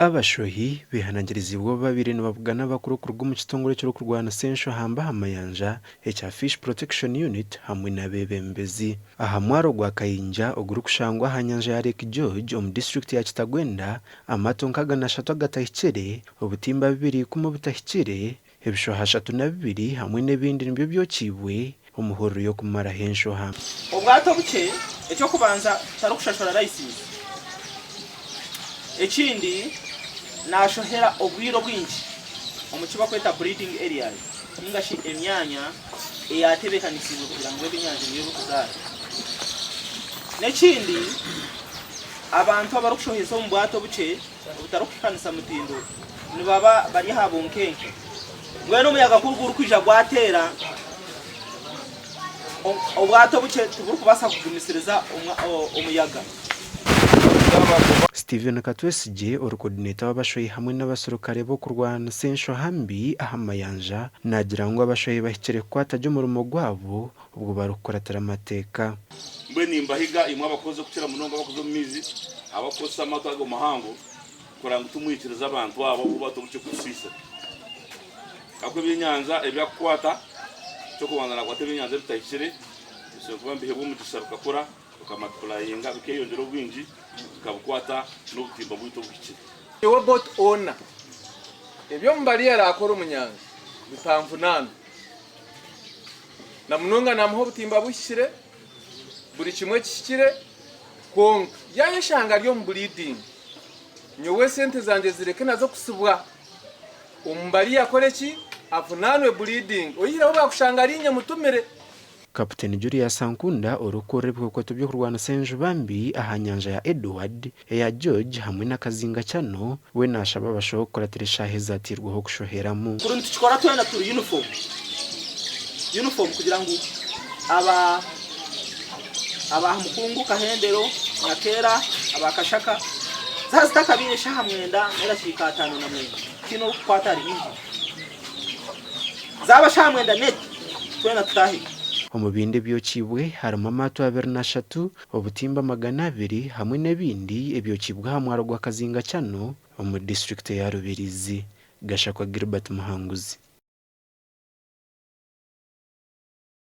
Abashohi behanangiriziibwe obu babaire nibabugana abakuru kuruga omu kitongore ekirikurwanisa enshohamba aha mayanja ekya Fish Protection Unit hamwe n'abeebembezi. Aha mwaro gwa Kayinja ogurikushangwa aha nyanja ya Lake George omu disiturikiti ya Kitagwenda, amaato nk'agana ashatu agatahikire, obutimba 21 obutahikire, ebishoha 32 hamwe n'ebindi nibyo byokiibwe omu hururu y'okumaraho enshoha. Obwato obukye, eky'okubanza tarikushashura layisinsi. Ekindi naashohera obwire obwingi omu ki barikweta breeding areas nainga shi emyanya eyaatebeekanisiibwe kugira ngu ebyenyanja niyo ebirikuzaara. N'ekindi abantu abarikushoheza omu bwato obukye obutarikuhikaanisa mutindo nibaba bari aha bunkenke. Mbwenu omuyaga ku gurikwija gwateera, obwato obukye tiburikubaasa kugumisiriza omuyaga. Stephen Katwesigye, ori coordinator w'abashohi hamwe n'abaserukare b'okurwanisa enshoha mbi aha mayanja, naagira ngu abashohi bahikire kukwata gye omurimo gwabo obwo barikukuratira amateeka. Mbwenu nimbahiga imwe abakozi okukira munonga abakuza omu maizi, abakukozesa amaato ago mahango, kurora ngu timwikiriza abantu abo obwato obukye kutusiisira. Ahabw'okuba ebyenyanja ebi akukwata, eky'okubanza naakwata ebyenyanja ebitahikire, bisoboire kuba nibiheebwa omugisha bikakura, bikamultiplyinga, bikeeyongyera obwingi, bikabukwata n'obutimba bwaitu obuhikire. Nyowe boat owner, ebi omubari araakora omu nyanja bitanvunaana. Na munonga naamuha obutimba buhikire, buri kimwe kihikire, kwonka yaayeshanga ari omu bleeding, nyowe esente zangye zireke nazo kusibwa. Omubari akore ki? Avunaanwe bleeding, oyihireho baakushanga ari inye mutumire. Kaputeni Julius Ankunda orikukurira ebikwekweto by'okurwanisa enjuba mbi aha nyanja ya Edward, eya George hamwe n'akazinga Channel, we naashaba abashoho kukuratira eshaaha ezaatairweho kushoheramu. Kuri nitukikora twena turi uniform, uniform kugira ngu aba aba aha Mukungu, Kahendero, Nyakeera, aba Kashaka zaaza zitakabaire eshaaha mwenda n'edakiika ataano na mwenda tihaine orikukwata ahari engine. Zaaba shaaha mwenda n'egi twena tutaaheyo. Omu bindi ebyokiibwe harimu amaato 23, obutimba 200 hamwe n'ebindi ebyokiibwe aha mwaro gwa Kazinga Channel omu disiturikiti eya Rubirizi. Gashakwa Gilbert Muhanguzi.